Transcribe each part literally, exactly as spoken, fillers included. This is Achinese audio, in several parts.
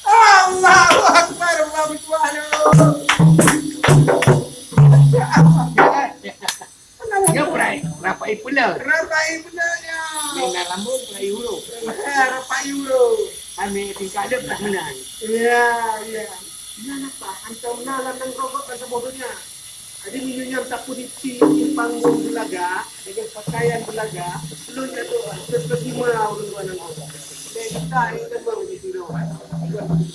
Allahu Akbar, Bang Tuan. Ya, perai, rapai pula. Rapai pula, ya. Mina lambung, perai hulu. Rapai hulu. Kami tingkat dia tak menang. Ya, ya. Nah, napa? Hantom na lam nanggroe kan saboh donya. Jadi, meunyoe nyan tapeudici di panggung beulaga, dengan pakaian beulaga, ulôn jatuh, terkesima ulôn dua nanggroe. Jadi, kita ini kan baru di sini, Wan.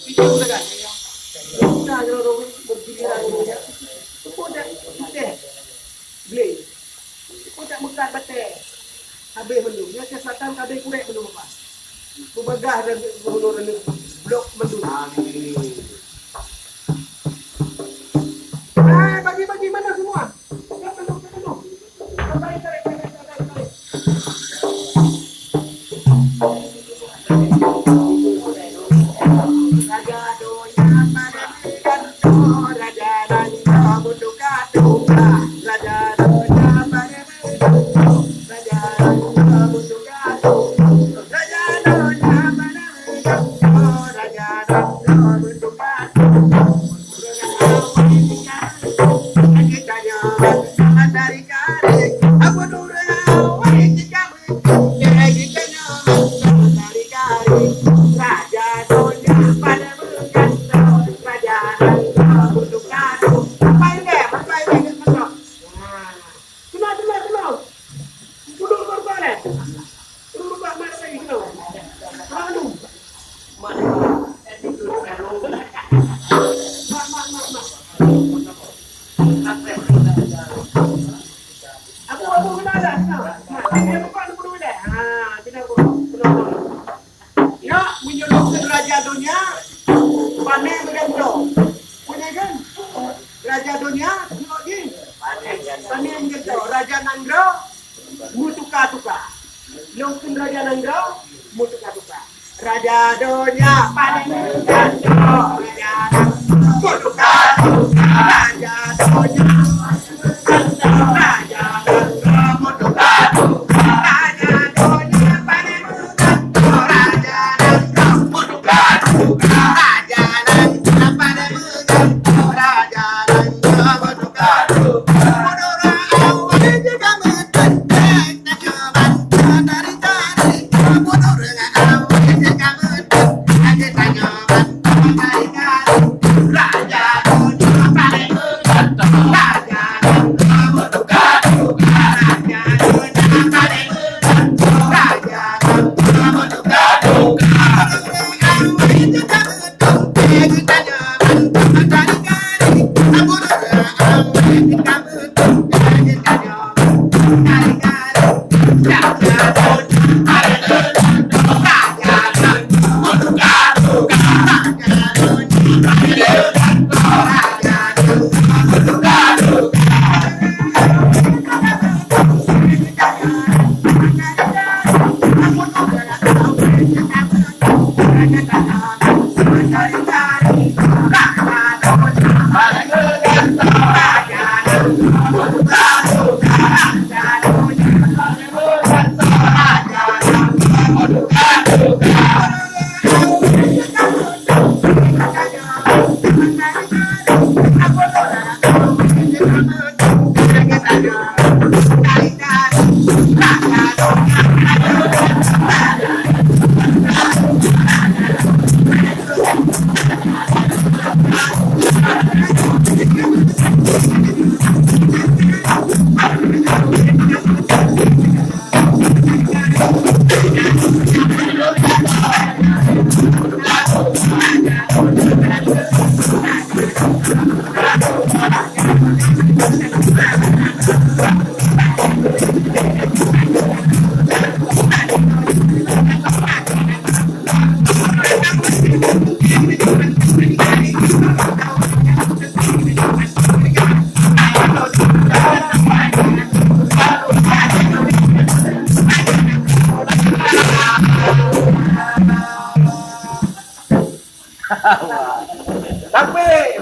Kita beulaga, ya. Kita kalau orang bergiliran, ya. Itu dah, kita. Boleh. Itu tak meukat batée. Habéh mandum. Nyan ke selatan, habéh kurek mandum apa. Beubagah dan gubernur dan blok mandum. Amin. Ah, bagi-bagi mana semua? Siapa nak ketemu? Tarik, tarik, tarik, tarik, tarik. Raja donya pada meugantoe, raja nanggroe meutuka-tuka. Raja donya pada meugantoe, raja nanggroe meutuka-tuka. Raja donya pada meugantoe, raja nanggroe meutuka-tuka. Abu, abu, kena ada, kena. Ha, dia buka dulu deh. Ha, kena buka. Kena buka. Ya, meunyoe lôn kheun raja donya, pané meugantoe. Pané kan? Raja donya, tengok jih. Pané meugantoe. Raja nanggroe, meutuka-tuka. Lôn kheun raja nanggroe, meutuka-tuka. Raja donya paling ganteng, raja donya paling ganteng, raja donya paling ganteng, raja donya paling ganteng, raja donya paling ganteng, raja donya paling ganteng, raja donya paling ganteng. Tapi